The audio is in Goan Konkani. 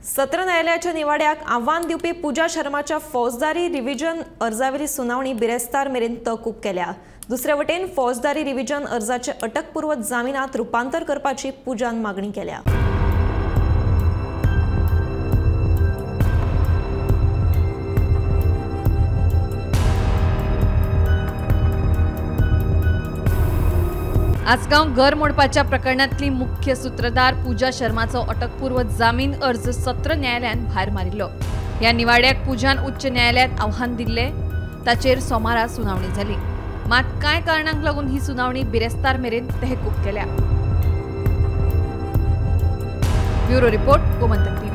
सत्र न्यायालयाच्या निवाड्याक आव्हान दिवपी पूजा शर्माच्या फौजदारी रिव्हिजन अर्जावेली सुनावणी बिरेस्तार मेरेन तहकूब केल्या. दुसरे वटेन फौजदारी रिव्हिजन अर्जाचे अटकपूर्व जामिनात रुपांतर करपाची पूजान मागणी केल्या. आसगांव घर मोडपाच्या प्रकरणांतली मुख्य सूत्रधार पूजा शर्माचो अटकपूर्व जामीन अर्ज सत्र न्यायालयान भायर मारिल्लो. ह्या निवाड्याक पूजान उच्च न्यायालयांत आव्हान दिल्ले, ताचेर सोमारा सुनावणी जाली. मात कांय कारणांक लागून ही सुनावणी बिरेस्तार मेरेन तहकूब केल्या. Bureau report, Gomantak TV.